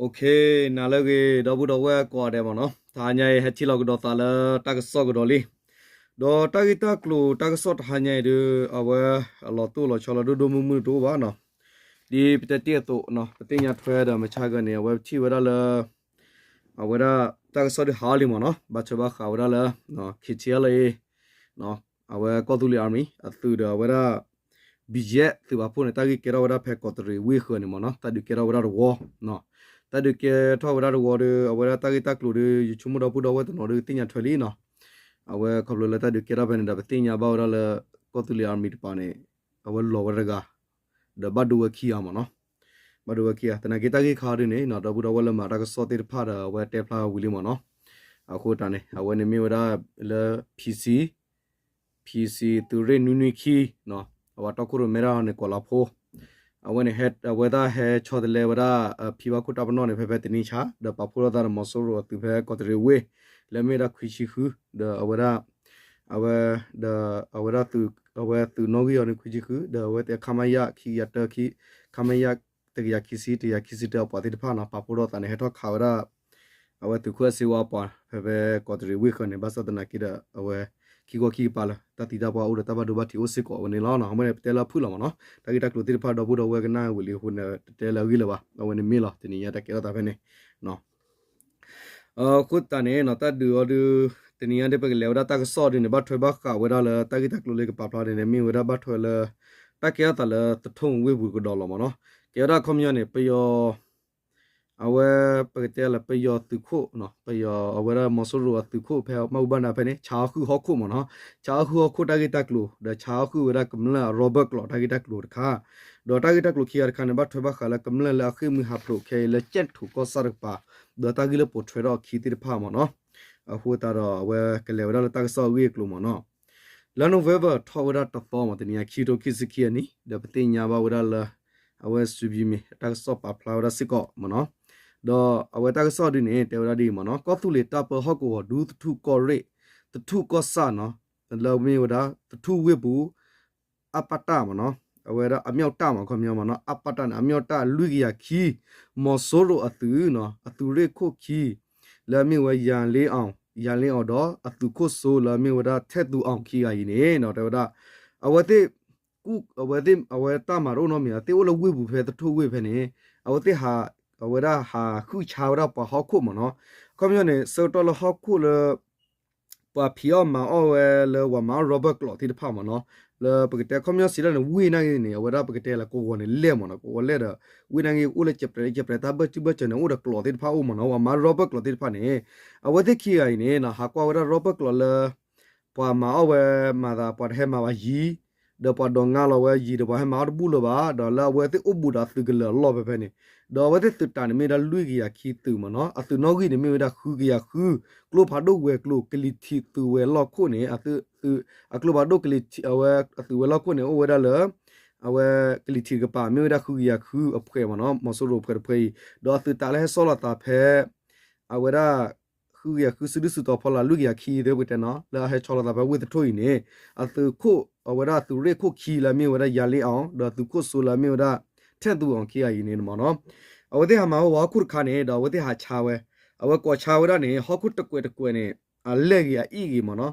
Okay, နၤလၢအဂ့ၤ ဒီပုၢ်ဒီဝဲၢ်ကိးဂၤဒဲးမ့ၢ်နီၤ, တဟါညါအံၤ ဟဲထံၣ်လိာ်ကဒီးသးလၢတၢ်ကစီၣ်ကဒီးလံ. ဒီးတၢ်ဂ့ၢ်တၢ်ကျိၤတၢ်ကစီၣ်တဟါညါအံၤဒီး အဝဲအလီၤတိၢ်လီၤဆီလီၤဒိၣ်ဒိၣ်မုၢ်မုၢ်တအိၣ်ဘၣ်နီၤ. ဒ်ပတဲတ့ၢ်အသိး ပသ့ၣ်ညါထွဲဒီးမဆါဂၤန့ၣ် အဝဲထံၣ်ဝဲဒၣ်လၢ အဝဲဒၣ်တၢ်ကစီၣ်ဒုးဟးအီၤလံမ့ၢ်နီၤ, ဘၣ်ထွဲဘၣ်ဃးဝဲဒၣ်လၢ KTLA အဝဲကီၢ်သူလ့ၤ Army အသုးဒီးအဝဲဒၣ် ဘံယဲၢ် သုးပာ်ဖှိၣ်န့ၣ် တၢ်ဂ့ၢ်ကဲထီၣ်ဝဲဒၣ်ဖဲကီးတရံးဝ့ၢ်ဃၢၤန့ၣ်မ့ၢ်နီၤ, တၢ်ဒုးကဲထီၣ်ဝဲဒၣ်တဝီ, တၢ်ဒုးကဲထီၣ်ဝဲဒၣ်တဝီဒီး အဝဲဒၣ်တၢ်ဂ့ၢ်တၢ်ကျိၤဒီး ယဆိကမိၣ်ဒီပုၢ်ဒီဝဲၢ်တနီၤဒီးသ့ၣ်ညါထွဲလံနီၤ. အဝဲခီဖျိလၢတၢ်ဒုးကဲထီၣ်ဖဲန့ၣ်ဒီး ပသ့ၣ်ညါဘၣ်ဝဲဒၣ်လၢ ကီၢ်သူလ့ၤ Army တပၤန့ၣ် အဝဲလီၤဝဲဒၣ်တဂၤ ဒီးဘၣ်ဒိဝဲခံဂၤမ့ၢ်နီၤ. ဘၣ်ဒိဝဲခံဂၤ သနာ်က့တၢ်ဂ့ၢ်ခါဒုန့ၣ် ဒီပုၢ်ဒီဝဲၢ်လၢမၤတၢ်ကစီၣ်သ့ၣ်တဖၣ်ဒီး အဝဲတဲဖျါဝံၤလံမ့ၢ်နီၤ. အဃိတၢ်န့ၣ် အဝဲန့ၣ်မ့ၢ်ဝဲဒၣ်လၢ PC, PC သုးရ့ၣ်နွံနွံခံ, အဝဲတီခိၣ်ရိၣ်မဲတၢ်န့ၣ် ကိးလါဖိ အဝဲန့ၣ် အဝဲဒၣ်ဟဲဆီတလဲဝဲဒၣ် ဖံဘၣ်ခိၣ်တၢ်ပနီၣ်န့ၣ် ဖဲဖဲတနံၣ်ဆါ ဒီးပာ်ဖှိၣ်ထီၣ်သးဒီးမီၤစိရိၤအသုးဖဲကီးတရံးဝ့ၢ် လၢမ့ၢ်ဝဲဒၣ်ခွံဆံဃု ဒီးအဝဲဒၣ် အဝဲဒၣ် အဝဲသုးနီၣ်ဂံၢ်အီၤန့ၣ်ခွံဆံဃု ဒီးအဝဲသ့ၣ် ခမရ ခံကယၤတၢ ခံ ခမရ တကယၤခံဆံ တကယၤခံဆံတၢအပှၤသ့ၣ်တဖၣ်နီၤ ပာ်ဖှိၣ်ထီၣ်သးန့ၣ် ဟဲထီၣ်ခးဝဲဒၣ် အဝဲသုးခိၣ်အဲၣ်စ့ဝါအပှၤ ဖဲဖဲကီးတရံးဝ့ၢ်ဃၢၤန့ၣ် ဘၣ်ဆၣ်သနာ်က့ဒီး အဝဲ ခံခီခံကပၤလၢ တၢ်သံတၢ်ပှၢ်အိၣ်ဒီးတၢ်ဘၣ်ဒိဘၣ်ထံးအိၣ်စ့ၢ်ကီးဝဲန့ၣ်လီၤ. အဝဲန့ၣ်ပတဲလၢအဖုၣ်လီၤမ့ၢ်နီၤ, တၢ်ဂ့ၢ်တၢ်ကျိၤသ့ၣ်တဖၣ်ဒီပုၢ်ဒီဝဲၢ်ကနၣ်ဝံၤလံအဃိန့ၣ် တတဲလၢအဂ့ၢ်လၢၤဘၣ်, အဝဲန့ၣ်မ့ၢ်လီၤ တနံၤညါတၢ်ကဲထီၣ်သးဖဲန့ၣ် အဃိသတးန့ၣ် တၢ်ဒုးအီၤဒုး တနံၤညါဒ်ပကလဲၤဝဲဒၣ်တၢ်ကစီၣ်ဒုန့ၣ် ဘၣ်ထွဲဘၣ်ဃးဝဲဒၣ်လၢတၢ်ဂ့ၢ်တၢ်ကျိၤလၢကပာ်ဖျါဒ်န့ၣ် မ့ၢ်ဝဲဒၣ်ဘၣ်ထွဲလၢ တၢ်ကဲထီၣ်သးလၢသထူၣ်ဝ့ၢ်ပူၤကဒီးလီၤမ့ၢ်နီၤ. ကဲဝဲဒၣ်အခီပညီန့ၣ် ပယီၤ အဝဲ ပကတဲလၢပယီၤသုးခိၣ် ပယီၤအဝဲဒၣ်မီၤစိရိၤအသုးခိၣ်ဖဲမၣ်အူဘၣ်နၤဖဲန့ၣ် ဆါဟီၣ်ခုၣ်ဟီၣ်ခိၣ်မ့ၢ်နီၤ, ဆါဟီၣ်ခုၣ်ဟီၣ်ခိၣ်တၢ်ဂ့ၢ်တၢ်ကျိၤ ဒီးဆါဟီၣ်ခုၣ်ဝဲဒၣ်ကမျၢၢ် Robert ကျိာ်တၢ်ဂ့ၢ်တၢ်ကျိၤတခါ, ဒီးတၢ်ဂ့ၢ်တၢ်ကျိၤခံဂၤတခါန့ၣ် ဘၣ်ထွဲဘၣ်ဃးလၢကမျၢၢ်လၢအဃ့ၢ်မှံဟးဖျိးခဲအံၤလၢ ကၠဲၣ်ထူးကီၢ်ဆၣ်တကပၤ ဒီးတၢ်ဂ့ၢ်လၢပိာ်ထွဲထီၣ်အခံသ့ၣ်တဖၣ်မ့ၢ်နီၤ. အဃိသတးဒီး အဝဲကလဲၤဝဲဒၣ်လၢတၢ်ကစီၣ်အဂ့ၢ်အကျိၤမ့ၢ်နီၤ. လါ November ထီၣ်ဝဲဒၣ်တသီမ့ၢ် တနံၤအံၤခံကထိခံဆံခံအနံၣ် ဒီးပသ့ၣ်ညါဘၣ်ဝဲဒၣ်လၢ အဝဲစူဘံမ့ၢ်တၢ်ကစီၣ်ပာ်ဖျါဝဲဒၣ်စ့ၢ်ကီးမ့ၢ်နီၤ. ဒီးအဝဲတၢ်ကစီၣ်ဒ်န့ၣ် တဲဝဲဒၣ်ဒ်အံၤမ့ၢ်နီၤ, ကီၢ်သူလ့ၤတၢ်ပၢဟီၣ်ကဝီၤဒူသထူၣ်ကီၢ်ရ့ၣ် သထူၣ်ကီၢ်ဆၣ်နီၤ, လၢမ့ၢ်ဝဲဒၣ် သထူၣ်ဝ့ၢ်ပူၤ အပတၢ်မ့ၢ်နီၤ, အဝဲဒၣ်အမြောက်တပ်မ့ၢ် ခီပညီမ့ၢ်နီၤ, အပတၢ်န့ၣ် အမြောက်တပ်လွံၢ်ကယၤခံ, မီၤစိရိၤအသုးနီၤ, အသုးရ့ၣ်ခိၣ်ခံ လၢအမ့ၢ်ဝဲ ယၤလ့အီၤ, ယၤလ့အီၤဒီး အသုးခိၣ်စိလၢအမ့ၢ်ဝဲဒၣ် ထဲသူအီၤခံဂၤအံၤန့ၣ် တဲဝဲဒၣ် အဝဲသ့ၣ် အဝဲသ့ၣ် အဝဲတၢ်မၤတအိၣ်နီတမံၤ အဝဲသ့ၣ်အိၣ်လၢဝ့ၢ်ပူၤဖဲသထူၣ်ဝ့ၢ်ဖဲန့ၣ် အဝဲသ့ၣ်ဟး အဝဲဒၣ်ဟးဃုဆါဝဲဒၣ်ပှၤဟီၣ်ခိၣ်မ့ၢ်နီၤ. အခီပညီန့ၣ် ဆၢကတီၢ်လၢဟီၣ်ခိၣ်လၢ ပှၤဖံးအီၣ်မၤအီၣ်ဝဲလၢပှၤမၤအီၣ် Robert ကျိာ်သ့ၣ်တဖၣ်မ့ၢ်နီၤ, လၢပကတဲခီပညီစံးတၢ်န့ၣ် ဝ့ၢ်နာ်က့န့ၣ် အဝဲဒၣ်ပကတဲလၢကဝီၤန့ၣ်လဲၣ်မ့ၢ်နီၤ, ကဝီၤလဲၣ်ဒီး ဝ့ၢ်နာ်က့အိၣ်လၢ ကပြဲး ကပြဲးတၢ်ဘၢၣ်စၢ်ဘၢၣ်စၢၤန့ၣ် အိၣ်ဒီးကျိာ်သ့ၣ်တဖၣ်အိၣ်မ့ၢ်နီၤ, ပှၤမၤ Robert ကျိာ်သ့ၣ်တဖၣ်န့ၣ် အဝဲသ့ၣ်ခံဂၤအံၤန့ၣ် ဟးကွၢ်ဝဲဒၣ် Robert ကျိာ်လၢ ပှၤမၤအီၣ်ဝဲမၤသး ပှၤတဟဲမၤဘၣ်ယံၤ, ဒီးပှၤဒိးငါလီၤဝဲယံၤ ဒီးပှၤဟဲမၤအီၣ်တဘူၣ်လၢၤဘၣ်, ဒီးလၢအဝဲသ့ၣ်အိၣ်ဘူးဒီးအသုးကလၢၤအလီၢ်ဖဲဖဲန့ၣ်, ဒီးအဝဲသ့ၣ်သုးတၢ်န့ၣ်မ့ၢ်ဝဲဒၣ်လွံၢ်ကယၤခံသုးမ့ၢ်နီၤ, အသုးနီၣ်ဂံၢ်န့ၣ်မ့ၢ်ဝဲဒၣ်ဃုကယၤဃု, ကျိဖးဒိၣ်ဝဲၤကျိၤ ကလံၤထံးသုးဝဲၤလီၢ်ခိၣ်န့ၣ် အကျိဖးဒိၣ်ကလံၤထံး အဝဲအသုးဝဲၤလီၢ်ခိၣ်န့ၣ် အိၣ်ဝဲဒၣ်လၢ အဝဲကလံၤထံးတကပၤ မ့ၢ်ဝဲဒၣ်ဃုကယၤဃုအဖှဲးမ့ၢ်နီၤ, မီၤစိရိၤအဖှဲးတဖှဲးအံၤ, ဒီးအသုးတၢ်လၢဟဲဆီလီၤသးဖဲ အဝဲဒၣ် ဃုကယၤဃုစုဒုၣ်စုတီၤဖီလာ် လွံၢ်ကယၤခံသ့ၣ်ပကတဲနီၤ, လၢအဟဲဆီလီၤသးဖဲဝ့ၢ်သထူၣ်အံၤန့ၣ် အသုးခိၣ် အဝဲဒၣ်အသုးရ့ၣ်ခိၣ်ခံလၢအမ့ၢ်ဝဲဒၣ် ယၤလ့အီၤ ဒီးသုးခိၣ်စိလၢအမ့ၢ်ဝဲဒၣ် ထဲသူအီၤခံဂၤအံၤန့ၣ်မ့ၢ်နီၤ, အဝဲသ့ၣ်ဟးမၤဝဲပှၤဟီၣ်ခိၣ်တခါန့ၣ် ဒီးအဝဲသ့ၣ်ဟးဆါဝဲ, အဝဲကိးဆါဝဲဒၣ်န့ၣ် ဟီၣ်ခိၣ်တကွဲးတကွဲးန့ၣ် အလဲၢ်ဂ့ၤအအံၣ်ဂ့ၤမ့ၢ်နီၤ,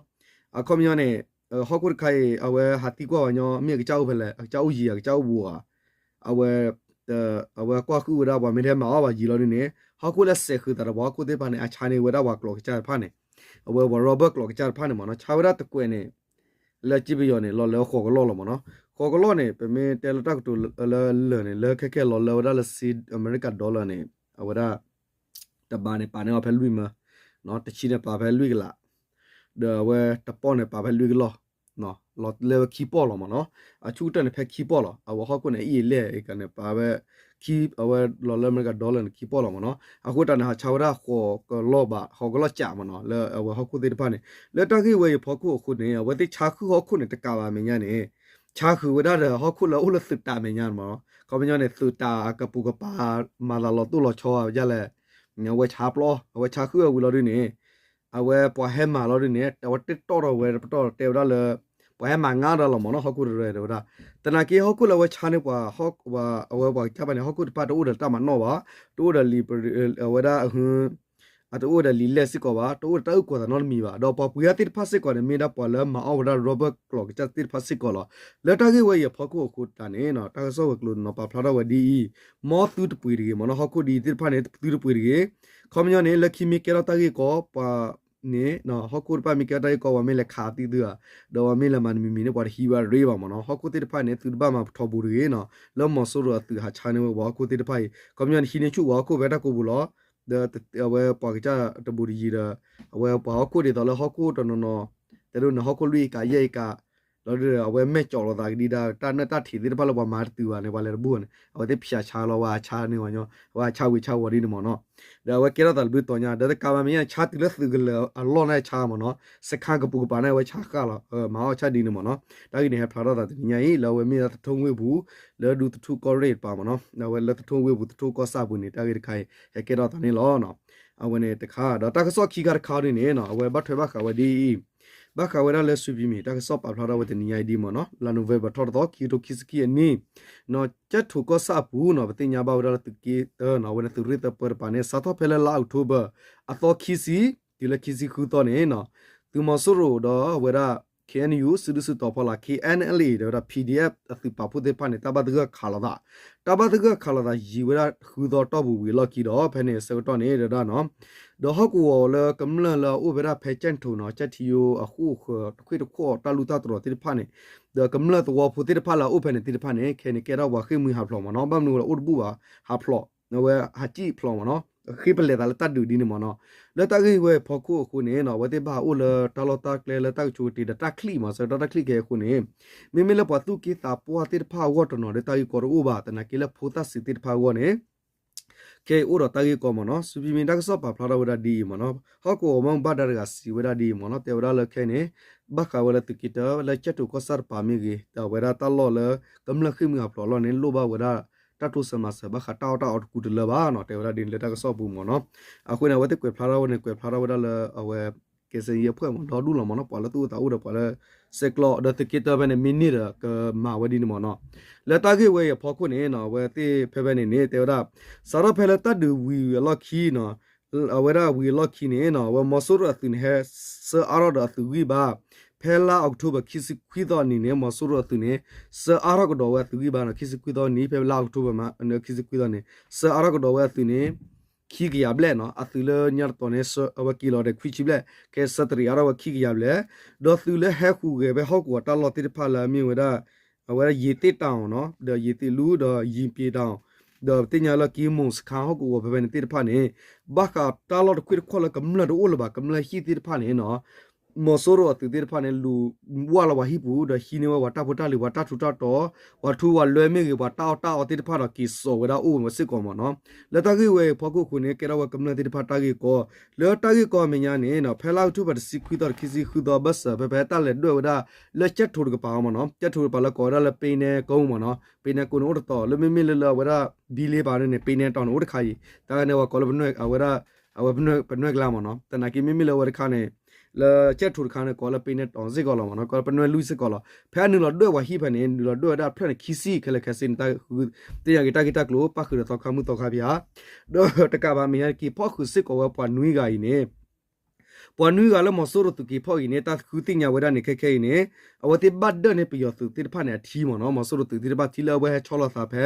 အခီပညီန့ၣ် ဟီၣ်ခိၣ်တခါအံၤ အဝဲဟးသံကွၢ်ဝဲညီ မ့ၢ်အကစၢ်အိၣ်ဖဲလဲၣ် အကစၢ်အိၣ်ယံၤ အကစၢ်အိၣ်ဘူးဧါ အဝဲ အဝဲကွၢ်ဃုာ်ဝဲဒၣ်ပှၤမ့ၢ်တဟဲမၤအီၣ်ဘၣ်ယံၤလီၤဒ်န့ၣ် ဟီၣ်ခိၣ်လၢစဲးဃုာ်သးဒီးပှၤဟီၣ်ခိၣ်သ့ၣ်တဖၣ်န့ၣ် အဆါန့ၢ်ဝဲဒၣ်ပှၤကျိာ်ကစၢ်တဖၣ်န့ၣ်, အဝဲပှၤ Robert ကျိာ်ကစၢ်တဖၣ်န့ၣ်မ့ၢ်နီၤ, ဆါဝဲဒၣ်တကွဲးန့ၣ် လၢစံးပယီၤန့ၣ် လီၤလၢဃိးကလီၢ်လီၤမ့ၢ်နီၤ, ဃိးကလီၢ်န့ၣ် ပမ့ၢ်တဲလၢတၢ်ကတိၤလၢလၢာ်န့ၣ် လၢခဲခဲလီၤလၢဝဲဒၣ်လၢစ့အမဲရကၤ dollar န့ၣ် အဝဲဒၣ် တဘးန့ၣ် ပာ်န့ၢ်အီၤဖဲလွံၢ်မၢ, တဆံန့ၣ်ပာ်ဖဲလွံၢ်ကလး, ဒီးအဝဲတပီၢ်န့ၣ်ပာ်ဖဲလွံၢ်ကလီၢ်, လီၤလၢခံပီၢ်လီၤမ့ၢ်နီၤ, အဆူၣ်ကတၢၢ်န့ၣ်ဖဲခံပီၢ်လီၤ, အဝဲဟီၣ်ခိၣ်န့ၣ်အအံၣ်အလဲၢ်အကန့ၣ် ပာ်ဝဲ ခံ အဝဲလီၤလၢအမဲရကၤ dollar န့ၣ်ခံပီၢ်လီၤမ့ၢ်နီၤ, အဃိတၢ်န့ၣ် ဟးဆါဝဲဒၣ်ဃိးကလီၢ်ဘး ဃိးကလီၢ်ကးမ့ၢ်နီၤ လၢအဝဲဟီၣ်ခိၣ်သ့ၣ်တဖၣ်န့ၣ်, လၢတၢ်ဂ့ၢ်ဝဲအံၤဖီခိၣ်အဃိန့ၣ် အဝဲသ့ၣ်ဆါဃုာ်ဟီၣ်ခိၣ်န့ၣ်တကးဘၣ်အမဲာ်ညါန့ၣ် ဆါဃုာ်ဝဲဒၣ်ဒီးဟီၣ်ခိၣ်လၢအအိၣ်လၢသုးတၢ်မဲာ်ညါမ့ၢ်နီၤ, ခီပညီန့ၣ် သုးတၢ်အကပူၤကပၤ မၤသးလီၤတိၢ်လီၤဆီယါလဲၣ်, အဝဲဆါပျီ အဝဲဆါဃုာ်ဝဲဝံၤလီၤဒ်န့ၣ် အဝဲပှၤဟဲမၤလီၤဒ်န့ၣ် အဝဲတ့တီၣ်ထီၣ်ဝဲပတီၢ်တဲဝဲဒၣ်လၢ ပှၤဟဲမၤငါဒီးလီၤမ့ၢ်နီၤ ဟီၣ်ခိၣ်တရၢဒီးဝဲဒၣ်. သနာ်က့ဟီၣ်ခိၣ်လၢအဝဲဆါန့ၢ်ပှၤ အဝဲပှၤကစၢ်ဘၣ်န့ၣ် ဟီၣ်ခိၣ်တဖၣ်တအိၣ်ဒီးတၢ်မၤနီၣ်ဘၣ်, တအိၣ်ဒီးလံာ် အဝဲဒၣ် အတအိၣ်ဒီးလံာ်လဲၢ်စ့ၢ်ကီးဘၣ်, တအိၣ်ဒီးတၢ်အုၣ်ကီၤသးနီတမံၤဘၣ်. ဒီးပှၤပှ့ၤအါသ့ၣ်တဖၣ်စ့ၢ်ကီးန့ၣ် မ့ၢ်ဒၣ်ပှၤလၢမၤအီၣ်ဝဲဒၣ် rubber ကျီၢ်ကစၢ်သ့ၣ်တဖၣ်စ့ၢ်ကီးလီၤ. လၢတၢ်ဂ့ၢ်ဝဲအံၤအဖီခိၣ်အဃိတၢ်န့ၣ် တၢ်ကစီၣ်ဝဲၤကျိၤနီၤပာ်ဖျါထီၣ်ဝဲဒ်အံၤ, မ်သုတပှ့ၤတဂ့ၤမ့ၢ်နီၤ, ဟီၣ်ခိၣ်ဒ်အံၤသ့ၣ်တဖၣ်န့ၣ် သုတပှ့ၤတဂ့ၤ. ခီပညီန့ၣ် လၢခံမ့ၢ်ကဲထီၣ်တၢ်ဂ့ၢ်ကီပှၤန့ၣ် ဟီၣ်ခိၣ်တဖၣ်မ့ၢ်ကဲထီၣ်တၢ်ဂ့ၢ်ကီ ပှၤမ့ၢ်လဲၤခးသံသုဧါ, ဒီးပှၤမ့ၢ်လဲၤမၤတမံၤမံၤန့ၣ် ပှၤတဟံးဝဲရ့ဘၣ်မ့ၢ်နီၤ. ဟီၣ်ခိၣ်သ့ၣ်တဖၣ်န့ၣ် သုတဘၣ်မၤပထီဘိတဂ့ၤနီၤ, လၢမီၤစိရိၤအသုးဟးဆါန့ၢ်ဝဲပှၤဟီၣ်ခိၣ်သ့ၣ်တဖၣ်အံၤ ခီပညီန့ၣ် ဟံးန့ၢ်ဆူၣ်ပှၤဟီၣ်ခိၣ်ဖဲတၢ်ကိးပူၤလီၤ. ဒီးအဝဲပှၤကစၢ်တဘူးတယံၤဒီး အဝဲပှၤဟီၣ်ခိၣ်ဒ်သိးလၢဟီၣ်ခိၣ်တနီၤနီၤ တဲဒိၣ်န့ၣ် ဟီၣ်ခိၣ်လွံၢ်အ့ကၤယဲၢ်အ့ကၤ လီၤဒုးဒီး အဝဲမဲာ်ကၠီးလိာ်သးကဒံဒါ တၢ်နၢၣ်တၢ်ထံးသ့ၣ်တဖၣ်လၢပှၤမၤတတုၤဘၣ်န့ၣ် ပှၤလဲၤတဘူးန့ၣ် အဝဲသ့ၣ်ဖၠးဆါလီၤ ဝဲဆါန့ၢ်ဝဲညီ ဝဲဆါဝံၤဆါဝီၤဒ်န့ၣ်မ့ၢ်နီၤ. ဒီးအဝဲကဲထီၣ်သးတဘျုးတီၤညါ ဒီးတကးဘၣ်မ့ၢ်ညါ ဆါတုၤလၢသုးကလၢၤအလီၢ်န့ၣ်ဆါမ့ၢ်နီၤ စခါကပူၤကပၤန့ၣ် အဝဲဆါဃၣ်လီၤ မၤအီၣ်ဆါဒ်န့ၣ်မ့ၢ်နီၤ. တၢ်ဂ့ၢ်န့ၣ် ဟဲဖျါထီၣ်သးတနံၤညါအံၤ လၢအဝဲမ့ၢ်ဒၣ်သထူဝ့ၢ်ပူၤ လၢဒူသထူကီၢ်ရ့ၣ်တပၤမ့ၢ်နီၤ အဝဲလၢသထူဝ့ၢ်ပူၤ သထူကီၢ်ဆၣ်ပူၤန့ၣ် တၢ်ဂ့ၢ်တခါအံၤ ဟဲကဲထီၣ်သးန့ၣ်လီၤ. အဝဲန့ၣ်တခါ ဒီးတၢ်ကစီၣ်ခံခါတခါဒ်န့ၣ်နီၤ အဝဲဘၣ်ထွဲဘၣ်ဃးဝဲဒ်အံၤ ဘၣ်ဃးဝဲဒၣ်လၢ စူဖံမံၤ တၢ်ကစီၣ်ပာ်ဖျါထီၣ်ဝဲတနံၤညါအံၤဒ်မ့ၢ်နီၤ လါနိၣ်ဝ့ဘၢၣ်ထီၣ်တသီ ခံကထိခံဆံခံအနံၣ် ကၠဲၣ်ထိၣ်ကီၢ်ဆၣ်အပူၤနီၤ ပသ့ၣ်ညါဘၣ်ဝဲဒၣ်လၢသုးက့တၢနီၤ အဝဲန့ၣ်သုးရ့ၣ်သၢပၢတပၤန့ၣ် စးထီၣ်ဖဲလၢလါအီးကထိဘၢၣ် အသီခံဆံ တုၤလၢခံဆံဃုသီန့ၣ်နီၤ သုးမီၤစိရိၤဒီးအဝဲဒၣ် ခ့ၣ်အဲၣ်ယူၣ် စုဒုၣ်စုတီၤဖီလာ် ခ့ၣ်အဲၣ်အဲၣ်လ်အ့ ဒီးဝဲဒၣ် ပီၣ်ဒီအ့ၣ်ဖ် အသုးပာ်ဖှိၣ်သ့ၣ်တဖၣ်န့ၣ် တၢ်ဘၣ်သဂၢၢ်ခးလိာ်သး တၢ်ဘၣ်သဂၢၢ်ခးလိာ်သးယံာ်ဝဲဒၣ်ဃုသီတီၢ်ပူၤဝံၤအလီၢ်ခံဒီး ဖဲန့ၣ်အဆၢကတီၢ်န့ၣ် တဲဝဲဒၣ်နီၤ ဒီးဟီၣ်ကဝီၤလၢကမျၢၢ်လၢအအိၣ်ဖဲဒၣ်ဖဲကၠဲၣ်ထိၣ်နီၤ ကၠဲၣ်ထံယိအဃိၣ်ဃၢၤ တခွ့ၣ်တခွီၣ်တၢ်လူၢ်တၢ်တြီၤသ့ၣ်တဖၣ်န့ၣ် ဒီးကမျၢၢ်သဝီဖိသ့ၣ်တဖၣ်လၢအအိၣ်ဖဲန့ၣ်သ့ၣ်တဖၣ်န့ၣ် ခဲန့ၣ်ကဲထီၣ်ပှၤဃ့ၢ်မှံဟးဖျိးမ့ၢ်နီၤ ဘၣ်မနုၤဝဲလၢအိၣ်တဘူၣ်ဘၣ် ဟးဖျိး အဝဲဟးစံၣ်ဖျိးမ့ၢ်နီၤ ဃ့ပလဲၤသးလၢတၢ်ဒုးဒ်န့ၣ်မ့ၢ်နီၤ လၢတၢ်ဂ့ၢ်ဝဲအဖီခိၣ်အဃိန့ၣ်နီၤ အဝဲသ့ၣ်ဘၣ်အိၣ်လၢတၢ်လီၢ်တၢ်ကျဲလၢတၢ်ကဆိးကတ့ၤဒီးတၢ်ချံၣ်မ့ၢ် ဆၢကတီၢ်တၢ်ချံၣ်ခဲအံၤအဃိန့ၣ် မ့မ့ၢ်လၢပှၤသူၣ်က့သးပှၢ်သ့ၣ်တဖၣ်အဂီၢ်တနီၤဒီးတၢ်ဂ့ၢ်ကီတအိၣ်ဘၣ် သနာ်က့လၢဖိသၣ်စံးသ့ၣ်တဖၣ်အဂီၢ်န့ၣ် ခဲအံၤအိၣ်ဒီးတၢ်ဂ့ၢ်ကီမ့ၢ်နီၤ စူဖံမံၤတၢ်ကစီၣ်ပာ်ဖျါထီၣ်ဝဲဒၣ်ဒ်အံၤမ့ၢ်နီၤ ဟီၣ်ကဝီၤမုၢ်ဘၣ်ဒါတဂၤစံးဝဲဒၣ်ဒ်အံၤမ့ၢ်နီၤ တဲဝဲဒၣ်လၢခဲန့ၣ် ဘၣ်ဃးဝဲလၢသုးက့တၢ လၢကၠဲၣ်ထိၣ်ကီၢ်ဆၣ်တပၤမ့ၢ်ဂ့ၤ ဒီးအဝဲဒၣ်တၢ်လီၢ်လၢ ကမျၢၢ်ဃ့ၢ်မှံဟးဖျိးအလီၢ်န့ၣ် လိၣ်ဘၣ်ဝဲဒၣ် တၢ်တိစၢၤမၤစၢၤ ဘၣ်ဃးတၢ်အီၣ်တၢ်အီတကူတလၢဘၣ်နီၤ တဲဝဲဒၣ်ဒ်န့ၣ်လၢတၢ်ကစီၣ်ပူၤမ့ၢ်နီၤ အဃိန့ၣ် အဝဲသ့ၣ်ကွဲးဖျါထီၣ်ဝဲန့ၣ် ကွဲးဖျါထီၣ်ဝဲဒၣ်လၢအဝဲ ကဲစ့ယဲၢ်ဖှဲၣ်မ့ၢ်ဒီဒူၣ်လီၤမ့ၢ်နီၤ ပှၤလၢသူၣ်အိၣ်သးအိၣ်ဒီးပှၤလၢ စဲးကျီး ဒီးသုးက့တၢဖဲန့ၣ် မ့ၢ်န့ၢ်ဒီးကမၤဝဲဒ်န့ၣ်မ့ၢ်နီၤ လၢတၢ်ဂ့ၢ်ဝဲအံၤအဖီခိၣ်န့ၣ်နီၤ အဝဲသ့ၣ်ဖဲဖဲန့ၣ်န့ၣ် တဲဝဲဒၣ် စးထီၣ်ဖဲလၢတၢ်ဒုးဝံၤအလီၢ်ခံနီၤ အဝဲဒၣ်ဝံၤအလီၢ်ခံန့ၣ်နီၤ အဝဲမီၤစိရိၤအသုးန့ၣ် ဟဲဆှၢအါထီၣ်ဒီးအသုးဂံၢ်ဘါ ဖဲလါအီးကထိဘၢၣ် ခံဆံခွံသီအနံၤန့ၣ် မီၤစိရိၤအသုးန့ၣ် ဆှၢအါထီၣ်ကဒီးဝဲအသုးဂံၢ်ဘါနီၤ ခံဆံခွံသီအနံၤ ဖဲလါအီးကထိဘၢၣ် ခံဆံခွံသီန့ၣ် ဆှၢအါထီၣ်ကဒီးဝဲအသုးန့ၣ် ခံကယၤဘျဲၣ်နီၤ အသုးလၢညါတတီၤန့ၣ် အဝဲက့ၤလီၤဒီးခွံဆံဘျဲၣ် ခဲဆှၢတရံးအါထီၣ်ဝဲခံကယၤဘျဲၣ် ဒီးသုးလၢဟဲဟူးဂဲၤဖဲဟီၣ်ကဝီၤတၢ်လီၢ်သ့ၣ်တဖၣ်လၢအမ့ၢ်ဝဲဒၣ် အဝဲဒၣ်ယ့ၤသ့ၣ်တၢ်အီၤနီၤ ဒီးယ့ၤသ့ၣ်လူ ဒီးယ့ၤပျ့ၤတၢ်အီၤ ဒီးပသ့ၣ်ညါလၢက့ၤမိၢ်စခါဟီၣ်ကဝီၤဖဲဖဲန့ၣ်သ့ၣ်တဖၣ်န့ၣ် ဘၣ်ဃးတၢ်လီၢ်တခွ့ၣ်တခွီၣ်လၢကမျၢၢ်တအိၣ်လၢၤဘၣ် ကမျၢၢ်ဟံၣ်သ့ၣ်တဖၣ်န့ၣ်နီၤ မီၤစိရိၤအသုးသ့ၣ်တဖၣ်န့ၣ် လူၤဝၢ်လီၤပှၤဟံၣ်ပူၤ ဒီးဟံးန့ၢ်ဝဲပှၤတၢ်ဖိတၢ်လံၤ ပှၤတၢ်ထူးတၢ်တီၤ ပှၤထူပှၤလွဲမ့ၢ်ဂ့ၤ ပှၤတၢ်အီၣ်တၢ်အီသ့ၣ်တဖၣ်ဒီးက့ၤစိာ်ဝဲဒၣ်အိၣ်ဝဲစ့ၢ်ကီးမ့ၢ်နီၤ လၢတၢ်ဂ့ၢ်ဝဲအံၤအဖီခိၣ်အဃိန့ၣ် ကဲထီၣ်ဝဲကမျၢၢ်သ့ၣ်တဖၣ်တၢ်ဂ့ၢ်ကီ လၢတၢ်ဂ့ၢ်ကီအမဲာ်ညါန့ၣ်နီၤ ဖဲလါအီးကထိဘၢၣ်တဆံခွံသီ တဆံခွံသီဘၢၣ်စၢၤ ဖဲဖဲတၢ်လဲၤဒွဲၣ်ဝဲဒၣ် လၢကၠဲၣ်ထိၣ်တကပၤမ့ၢ်နီၤ ကၠဲၣ်ထိၣ်တကပၤလၢကိးဝဲဒၣ်လၢပ့နဲကိမ့ၢ်နီၤ ပ့နဲကိန့ၣ်အိၣ်တတီၤ လၢမ့မ့ၢ်လၢလၢအဝဲဒၣ် ဘံလ့ပၤန့ၣ် ပ့နဲတီၤန့ၣ်အိၣ်တခါအံၤ တၢ်န့ၣ်ပှၤကိးလၢပနွဲၣ် အဝဲဒၣ် အဝဲပနွဲၣ်ကျါမ့ၢ်နီၤ သနာ်က့မ့မ့ၢ်လၢအဝဲတခါန့ၣ် လၢကၠဲၣ်ထိၣ်တခါန့ၣ် ကိးလၢပ့နဲတီၤစ့ၢ်ကီးလီၤမ့ၢ်နီၤ ကိးလၢပနွဲၣ်လွံၢ်စ့ၢ်ကီးလီၤ ဖဲအနုာ်လီၤဒွဲၣ်ပှၤဟံၣ်ဖဲန့ၣ် နုာ်လီၤဒွဲၣ်ဝဲဒၣ်ဖျၢၣ်န့ၣ် ခံဆံခဲလၢာ်ခဲဆ့န့ၣ် တယာ်က့ၤတၢ်ဂ့ၢ်တၢ်ကျိၤ ပၣ်ဃုာ်ဒီးသီခါမုၢ်သီခါဖဲဧါ ဒီးတကးဘၣ်မဲာ်ညါက့ၤဖီၣ်ဃုာ်စ့ၢ်ကီးဝဲပှၤနွံဂၤအံၤန့ၣ် ပှၤနွံဂၤလၢမီၤစိရိၤသုးက့ၤဖီၣ်အံၤန့ၣ် တၢ်ဃုသ့ၣ်ညါဝဲဒၣ်န့ၣ် ခဲခဲအံၤန့ၣ် အဝဲသ့ၣ်ဘၣ်ဒၢၣ်န့ၢ်ပယီၤသုးသ့ၣ်တဖၣ်န့ၣ် အထံမ့ၢ်နီၤ မီၤစိရိၤသုးသ့ၣ်တဖၣ်ထံလၢအဝဲဟဲဆီလီၤသးဖဲ ကၠဲ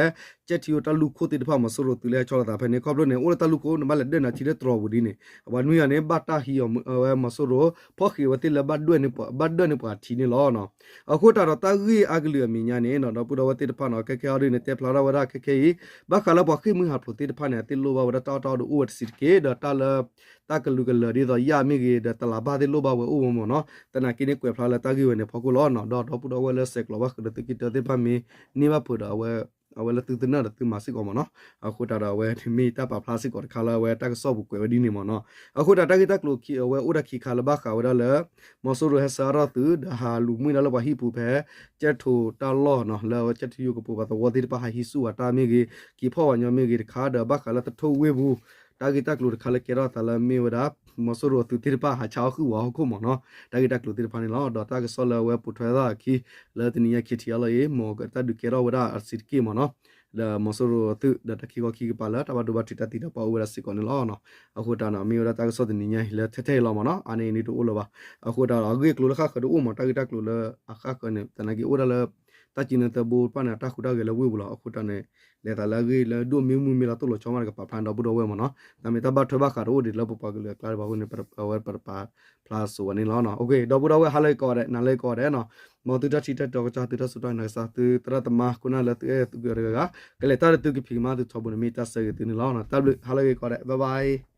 ၣ်ထံယိတၢ်လူၢ်ခိၣ်သ့ၣ်တဖၣ် မီၤစိရိၤသုးလၢဟဲဆီလီၤသးဖဲန့ၣ် ခီဖျိန့ၣ် အိၣ်လၢတၢ်လူၢ်ခိၣ် နဘၣ်လဲၤဒၢၣ်နၤထံလၢတြီၤပူၤဒ်န့ၣ် အဝဲနွံဂၤန့ၣ် ဘၣ်တၢ်ဟံးအီၤ အဝဲမီၤစိရိၤ ဖီၣ်ဃုာ်ဝဲသ့ၣ်လၢဘၣ်ဒၢၣ်န့ၢ်ပှၤ ဘၣ်ဒၢၣ်န့ၢ်ပှၤထံန့ၣ်လီၤ. အဃိသတးဒီးတၢ်ဂ့ၢ်အါကလုာ်အမဲာ်ညါန့ၣ် ဒီပုၢ်ဒီဝဲၢ်သ့ၣ်တဖၣ်နီၤ ခဲခဲအံၤဒ်န့ၣ် တဲဖျါထီၣ်ဝဲဒၣ်ခဲခဲအံၤ ဘၣ်ဃးလၢပှၤဃ့ၢ်မှံဟးဖျိးသ့ၣ်တဖၣ်န့ၣ် အသ့ၣ်လိၣ်ဘၣ်ဝဲဒၣ်တၢ်အီၣ်တၢ်အီတအိၣ်ဝဲတစဲးတက့ၢ် ဒီးတၢ်လၢ တၢ်ကလုာ်ကလၢာ်ဒ်သိးယၣ်မ့ၢ်ဂ့ၤ ဒီးတလးဘၣ်သ့ၣ်လိၣ်ဘၣ်ဝဲအိၣ်ဝဲမ့ၢ်နီၤ သနာ်က့န့ၣ်ကွဲးဖျါလၢတၢ်ဂ့ၢ်ဝဲန့ၣ်ဖီခိၣ်လီၤနီၤ ဒီးဒီပုၢ်ဒီဝဲၢ်လၢဆဲးကျိးဘၣ်ဃုာ်ဒီးသုးက့တၢသ့ၣ်တဖၣ်မ့ၢ်န့ၢ်ဘၣ်ဖုးဒီး အဝဲလၢသုသနၢၣ်ဒီးသုမၤစ့ၢ်ကီးမ့ၢ်နီၤ အဃိသတးဒီးအဝဲမ့ၢ်တၢ်ပာ်ဖျါစ့ၢ်ကီးတခါလၢအဝဲတၢ်ကစီၣ်ပူၤကွဲးဝဲဒ်န့ၣ်မ့ၢ်နီၤ အဃိသတးတၢ်ဂ့ၢ်တၢ်ကျိၤအဝဲအိၣ်တၢ်ခံခါလၢဘၣ်ဃးဝဲဒၣ်လၢ မီၤစိရိၤဟဲဆှၢအါထီၣ်သုး ဒီးဟးလူၤမှံဒၣ်လၢပှၤဟံၣ်ပူၤဖဲ ကၠဲၣ်ထိၣ်တၢ်လီၢ်နီၤ လၢအဝဲကၠဲၣ်ထံယိကပူၤ ပှၤသဝီသ့ၣ်တဖၣ်ဟးဟံးဆူၣ်ဝဲတၢ်မ့ၢ်ဂ့ၤ က့ၤဖီၣ်ဝဲညီမ့ၢ်ဂ့ၤတခါ ဒီးဘၣ်ဃးလၢသထိၣ်ဝ့ၢ်ပူၤ တၢ်ဂ့ၢ်တၢ်ကျိၤတခါလၢကဲထီၣ်သးလၢမ့ၢ်ဝဲဒၣ် မီၤစိရိၤအသုးသ့ၣ်တဖၣ်ဟးဆါအီၣ်ဃုာ်ဝဲဟီၣ်ခိၣ်မ့ၢ်နီၤ, တၢ်ဂ့ၢ်တၢ်ကျိၤသ့ၣ်တဖၣ်န့ၣ်လီၤ. ဒီးတၢ်ကစီၣ်လၢအဝဲပိာ်ထွဲသးအခံ လၢတနံၤညါခံထံၣ်အလီၤအံၤ မ့ၢ်တၢ်ဒုးကဲထီၣ်ဝဲဒၣ်အဆံးတက့ၢ်မ့ၢ်နီၤ, လၢမီၤစိရိၤအသုး ဒီးတၢ်ခံခီခံကပၤလၢတၢ်ဘၣ်ဒိဘၣ်ထံးတၢ်သံတၢ်ပှၢ်အိၣ်ဝဲဒၣ်စ့ၢ်ကီးန့ၣ်လီၤ. အဃိတၢ်န့ၣ် မ့ၢ်ဝဲဒၣ်တၢ်ကစီၣ်တနံၤညါအံၤလၢထဲထဲအံၤလီၤမ့ၢ်နီၤ, အါန့ၢ်အံၤန့ၣ်တအိၣ်လၢၤဘၣ်. အဃိတၢ်ဒီး အဂ့ၢ်အကျိၤလၢဃၣ်ဃၢၤတအိၣ်မ့ၢ် တၢ်ဂ့ၢ်တၢ်ကျိၤလၢအဃၣ်ဃၢၤန့ၣ် သနာ်က့အိၣ်ဒၣ်လၢ တၢ်ကံနၢသၢဘိတဖၣ်န့ၣ် အတၢ်ဟူးတၢ်ဂဲၤလၢဝ့ၢ်ပူၤလီၤ. အဃိတၢ်န့ၣ် လဲၤသးလၢအဂ့ၢ်လၢဒိၣ်မ့ၢ်မုၢ်မ့ၢ်လီၤ သိၣ်လိာ်ဆီမးတကပၤဖျါန့ၣ် ဒီပုၢ်ဒီဝဲၢ်မ့ၢ်နီၤ, တၢ်မ့ၢ်တၢ်ဘၣ်ထွဲဘၣ်ဃးတအိၣ်ဒံးလၢပပှၤကလုာ်အကျါဘၣ်အဃိန့ၣ် ပဝဲပတပာ်ဖျါစိၤဝဲန့ၣ်လီၤ. ဒီပုၢ်ဒီဝဲၢ် ဟါလၢအဂ့ၤကိးဂၤဒဲး နၤလၢအဂ့ၤကိးဂၤဒဲးနီၤ, မ်သုတၢ်ထံၣ်တၢ်တီကစၢ် သုတၢ်စိတၢ်နာ်ကစၢ် သုသရၣ်သမါခိၣ်နၢ်လၢသုအဲၣ်သုကွံာ်အီၤတဂၤဂၤ ကလဲၤတၢ်လၢသုကဖံးကမၤသုထီဘိန့ၣ် မ့ၢ်တၢ်ဆၢဂ့ၤသုန့ၣ်လီၤ. တၢ်ဘျုး ဟါလၢအဂ့ၤကိးဂၤဒဲး bye bye.